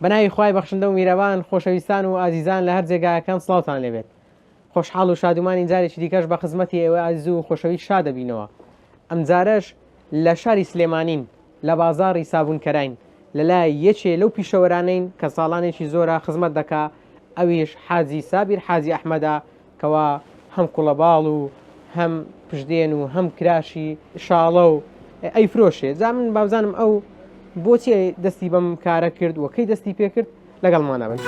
بەناوی خوای بەخشندە و میرەبان خۆشەویستان و ئازیزان لە هەر جێگایەکان سڵاوتان لێبێت خۆشحاڵ و شادومانین جارێکی دیکەش بە خزمەتی ئێوەی ئازیز و خۆشەویست شاد دەبینەوە ئەمجارەش لە شاری سلێمانین لە بازاڕی سابونکەراین لە لای یەکێ لەو پیشەوەرانەین کە ساڵانێکی زۆرە خزمەت دەکا ئەویش حاجی سابیر حاجی ئەحمەدە کەوا هەم کوڵەباڵ و هەم پشدێن و هەم کراشی شاڵە و ئەیفرۆشێ جا من بابزانم ئەو بۆچی دەستی بەم کارە کرد و کەی دەستی پێکرد لەگەڵمانە بن.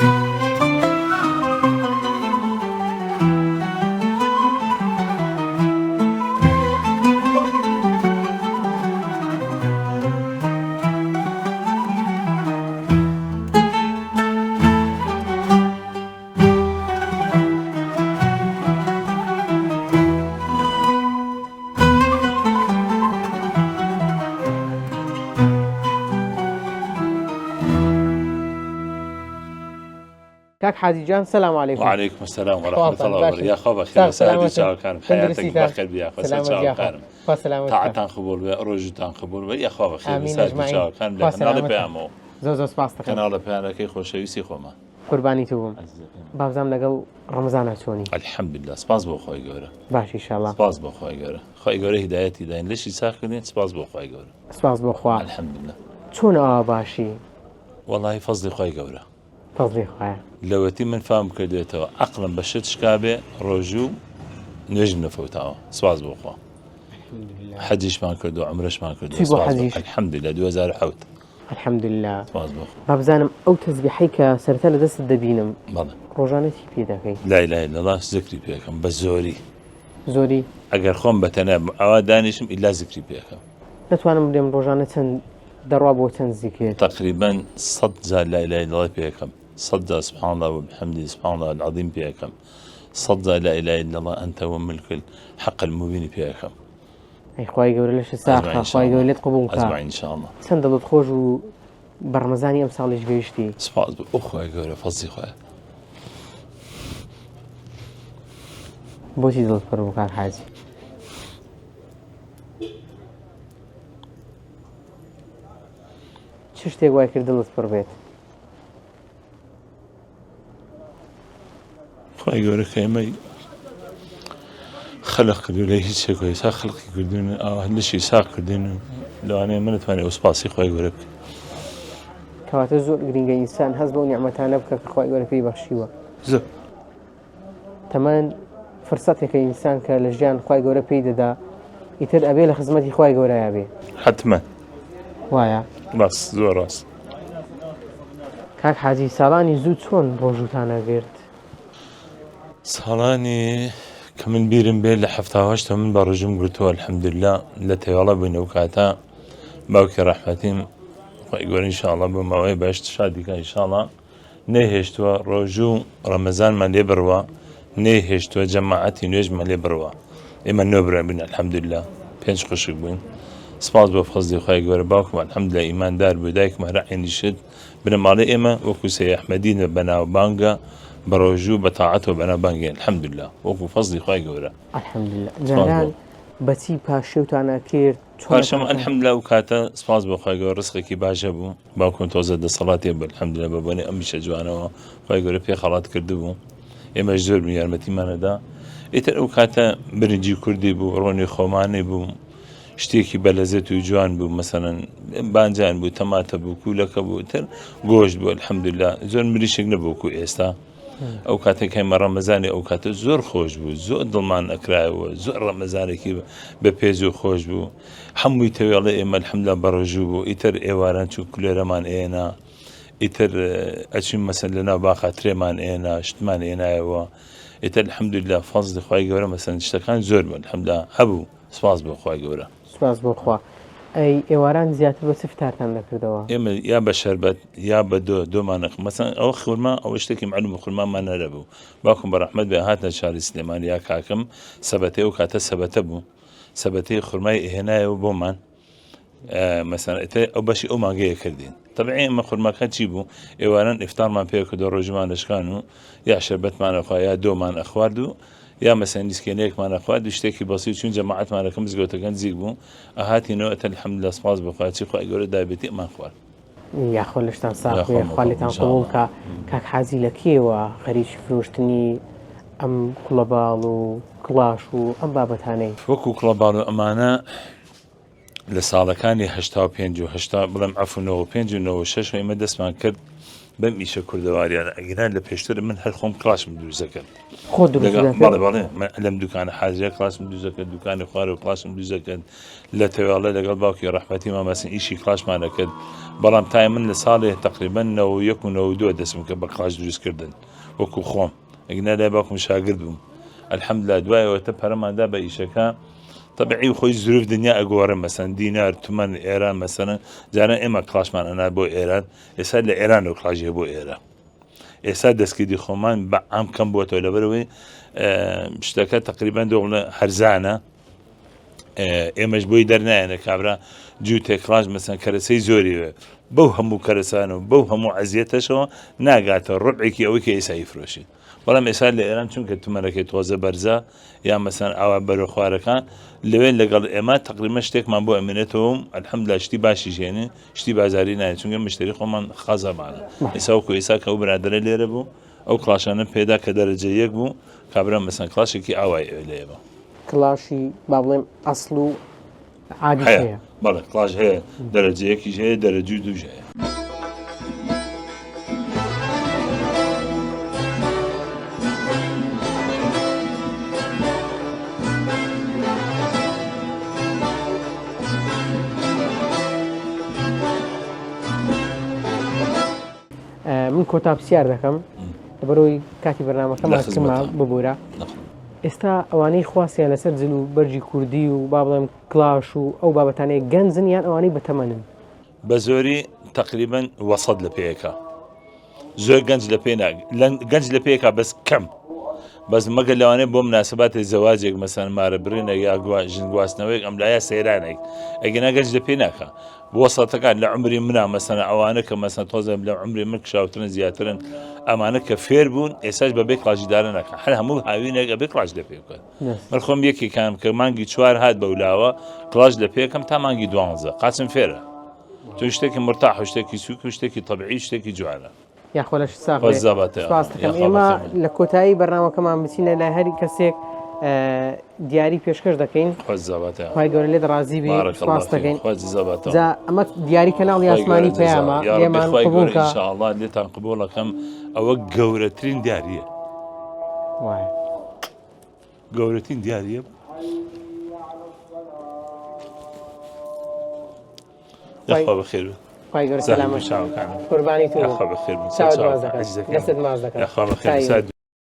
کاک حاجی جان سلام علیکم وعلیکم السلام و رحمة الله وبرکاته یاخوا بەخێر سەعدی چاوەکانم حیاتێک بەخێر بی یاخوا سەر چاوەکانم تاعەتان قبوڵ بێ ڕۆژتان قبوڵ بێ یاخوا بەخێر سەعدی چاوەکانم لە کەناڵی پەیامەوە زۆر زۆر سپاس دەکەم کەناڵە پەیامەکەی خۆشەویستی خۆمان قوربانی تو بم بابزانم لەگەڵ ڕەمەزانا چۆنی؟ الحمدللە سپاس بۆ خوای گەورە. باش ئیشەڵا. سپاس بۆ خوای گەورە خوای گەورە هیدایەتی داین لەشی چاک کردین سپاس بۆ خوای گەورە. سپاس بۆ خوا. الحمدللە. چۆن ئاوا باشی؟ وەڵاهی فەزڵی خوای گەورە. فەزڵی خوایە. لەوەتی من فام کردێتەوە عەقڵم بە شت شکابێ ڕۆژوو نوێژم نەفەوتاوە سپاس بۆ خوا. حەجیشمان کردو عومرەشمان کردو چی بۆ حەجیش؟ الحمدللە 2007. الحمدللە سپاس بۆ خوا. با بزانم ئەو تەزبیحەی کە سەرەتا لە دەستت دەبینم بەڵێ. ڕۆژانە چی پێ دەکەی؟ لا اله الا اللە زکری پێ ئەکەم بە زۆری. زۆری؟ ئەگەر خۆم بە تەنیا بم ئاوا دانیشم ئیلا زکری پێ ئەکەم. دەتوانم بلێم ڕۆژانە چەند دەڕوا بۆ چەند زیکر؟ تەقریبەن سەت جار لا اله الا اللە پێ ئەکەم سەت جار سبحان اللە وبحمده سبحان اللە العظیم پێ ئەکەم سەت جار لا اله الا اللە انت وملک الحق المبین پێ ئەکەم. ئەی خوای گەورە لەشت ساغ کا خوای گەورە لێت قبوڵ کا چەند دڵت خۆش بوو بە ڕەمەزانی ئەم ساڵیش گەیشتی سپاس بۆ خوای گەورە فەزڵی خوایە بۆچی دڵت پڕ بوو کاک حاجی چ شتێک وای کرد دڵت پڕ بێت خوای گەورە کە ئێمەی خەلق کردو لە هیچ شتێک ئێستا خەڵقی کردوین ئاوا لەشی ساغ کردین و لەوانەیە من نتوانێت ئەو سپاسی خوای گەورە بکەین کەواتە زۆر گرنگە ئینسان هەست بەو نیعمەتانە بکە کە خوای گەورە پێی بەخشیوە زۆر تەمەن فرسەتێکە ئینسان کە لە ژیان خوای گەورە پێی دەدا ئیتر ئەبێ لە خزمەتی خوای گەورەیا بێ. حەتمەن. وایە؟ ڕاست زۆر ڕاست. کاک حاجی ساڵانی زوو چۆن ڕۆژووتان ئەگرت؟ ساڵانی کە من بیرم بێ لە 78 من بە ڕژم گرتووە الحمدلله لە تەوێڵە بووین ئەو کاتە باوکی ڕەحمەتیم خۆی گەورە ئینشاءڵڵا بۆ ماوەی بەشت شادیکە ئینشاءڵڵا نەیهێشتووە ڕۆژوو ڕەمەزانمان لێ بڕوا، نەیهێشتووە جەماعەتی نوێژمان لێ بڕوا. ئێمە نۆ برا بووین الحمدللە، پێنج خوشک بووین. سپاس بۆ فەزلی خوای گەورە باوکم الحمدللە ئیماندار بوو، دایکم هەر عەینی شت. بنەماڵەی ئێمە وەکو سەی ئەحمەدی بەناوبانگە بە ڕۆژوو بە تاعەتەوە بەناوبانگین الحمدللە وەکو فەزلی خوای گەورە. الحمدللە. سپاس بۆ. جاران بەچی پارشێوتان ئەکرد؟ پاشم الحمدللە ئەو کاتە سپاس بۆ خوای گەورە ڕزقێکی باش هەبوو باوکم تۆزە دەسەڵاتی هەبوو الحمدللە بە بۆنەی ئەم ئیشە جوانەوە خوای گەورە پێ خەڵات کردبوو ئێمەش زۆر بوو یارمەتیمان ئەدا ئیتر ئەو کاتە برنجی کوردی بوو ڕۆنی خۆمانی بوو شتێکی بەلەزێت و جوان بوو مەسەلەن بانجان بوو تەماتە بوو کوولەکە بوو تر گۆشت بوو الحمدللە زۆر مریشک نەبوو کو ئێستا ئەو کاتێک ئێمە ڕەمەزانی ئەو کاتە زۆر خۆش بوو زۆر دڵمان ئەکرایەوە زۆر ڕەمەزانێکی بە پێز و خۆش بوو هەمووی تەوێڵێ ئێمە الحمدلله بەڕۆژوو بوو ئیتر ئێواران چوو کولێرەمان ئێنا ئیتر ئەچین مەسەن لەناو باخا ترێمان ئێنا شتمان ئێنایەوە ئیتر الحمدلله فەزلی خوای گەورە مەسەن شتەکان زۆر بوون الحمدلله هەبوو سپاس بۆ خوای گەورە. سوپاس بۆ خوا. ئەی ئێواران زیاتر بە چ فتارتان دەکردەوە؟ ئێمە یا بە شەربەت یا بە دۆ دۆمان ئەخ مەسەن ئەوە خورما ئەوە شتێکی مەعلوم بوو خورمامان نەبوو باوکم بە ڕەحمەت بێ هاتنە شاری سلێمانی یا کاکم سەبەتەی ئەو کاتە سەبەتە بوو سەبەتەی خورمای ئەهێنایەوە بۆمان مەسەن ئیتر ئەو بەشی ئەو مانگەیە کردین تەبعی ئێمە خورماکە چی بوو ئێواران ئیفتارمان پێ کردو ڕۆژمان دەشکان و یا شەربەتمان ئەخوا یا دۆمان ئەخوارد و یا مەسەن نیسکێنەیەکمان ئەخوارد و شتێکی بەسیط چون جەماعەتمان ئەکرد مزگەوتەکە نزیک بوو ئەهاتینەوە ئەتە الحمدللە سپاس بۆ خوا چی خوای گەورە دابێتی ئەمان خوارد. یاخۆ لەشتان ساغ بێ خوا لێتان قبوڵ کا کاک حاجی لە کێوە خەریکی فرۆشتنی ئەم کوڵەباڵ و کڵاش و ئەم بابەتانەی؟ وەکو کوڵەباڵ و ئەمانە لە ساڵەکانی 85 و 80 بڵێم عەفو 95 و 96 ئێمە دەستمان کرد بەم ئیشە کوردەواریانە ئەگینا لە پێشتر من هەر خۆم کڵاشم دروست دەکرد خۆ دروست دەکرد؟ بەڵێ بەڵێ من لەم دوکانە حازرە کڵاشم دروست دەکرد دوکانی خوارەوە کڵاشم دروست دەکرد لە تەوێڵە لەگەڵ باوکی ڕەحمەتی مامەسن ئیشی کڵاشمان دەکرد بەڵام تای من لە ساڵێ تقریبا 91 و 92 دەستم کرد بە کڵاش دروستکردن وەکو خۆم ئەگینا لای باوکم شاگرد بووم الحمدلله دوایەوە تە پەرەماندا بە ئیشەکە طبعی خۆی زروف دنیا ئەگۆڕێ مەسەن دینار تمەن ئێران مەسەن جاران ئێمە کڵاشمان ئەنا بۆ ئێران ئێستا لە ئێرانەوە کڵاش هەیە بۆ ئێرە ئێستا دەستکردی خۆمان بە عام کەم بووەتەوە لەبەرەوەی شتەکە تقریبان دۆڵە هەرزانە ئێمەش بۆی دەرنایەنە کابرا جووتێک کڵاش مەسەن کەرەسەی زۆری وێ بەو هەموو کەرەسان و بەو هەموو عەزیەتەشەوە ناگاتە ڕبعێکی ئەوەی کە ئێسا ئیفرۆشی بەڵام ئێستا لە ئێران چونکە تمەنەکەی تۆزە بەرزە یا مەسەن ئاوا بەرە خوارەکان لەوێ لەگەڵ ئێمە تقریبا شتێکمان بۆ ئەمێنێتەوە و الحمدلله شتی باشی ژێنین شتی بازاری نایە چونکە مشتری خۆمان خازەمانە ئێسا وەکو ئێسا کە ئەو برادەرە لێرە بوو ئەو کڵاشانە پێدا کە دەرەجە یەک بوو کابرا مەسەن کڵاشێکی ئاوای ئەوێ لە ئێمە. کڵاشی با بڵێم ئەسڵ و عادیش هەیە هەیە. بەڵێ کڵاش هەیە دەرەجە یەکیش هەیە دەرەجە دووش هەیە. من کۆتا پرسیار دەکەم لەبەرەوەی کاتی بەرنامەکەمان کەمە ببورە ئێستا ئەوانەی خواستیان لەسەر جل و بەرگی کوردی و با بڵێم کڵاش و ئەو بابەتانەیە گەنجن یان ئەوانەی بەتەمەنن؟ بە زۆری تقریبا وەسەد لە پێیەکە زۆر گەنج لە پێ گەنج لە پێکا بەس کەم بەس مەگە لەوانەیە بۆ مناسباتی زەواجێک مەسەن مارە برینە یا ژن گواستنەوەیەک ئەم لایە سەیرانێک ئەگەنا گەنج لە پێ ناکە وەسەتەکان لە عمری منا مەسەنە ئەوانە کە مەسەن تۆزێ لە عمری من کشاوترن زیاترن ئەمانە کە فێر بوون ئێساش بەبێ کڵاژی دارە ناکەن هەر هەموو هاوینێک ئەبێ کڵاش لە پێ بکەن من خۆم یەکێکان کە مانگی چوار هات بەولاوە کڵاش لە پێکەم تا مانگی دوانزە قاچم فێرە تۆ شتێکی مرتاح و شتێکی سوک و شتێکی طبعی شتێکی جوانە یاخوا لەشت ساغ بێ سپاس دەکەم ئێمە لە کۆتایی بەرنامەکەمان بچینە لای هەر کەسێک دیاری پێشکەش دەکەین خوای گەورە لێت ڕازی بێ سپاس دەکەین جا ئەمە دیاری کەناڵی ئاسمانی پەیامە لێمان قبوڵ کە ان شاء الله لێتان قبوڵەکەم ئەوە گەورەترین دیاریە وایە گەورەترین دیاریە یاخوا بەخێر بێت. خوای گەورە سەلامەت قوربانی تو یاخوا بەخێر بن. چاوت ماچ دەکەم دەستت ماچ دەکەم یاخوا بەخێر بن.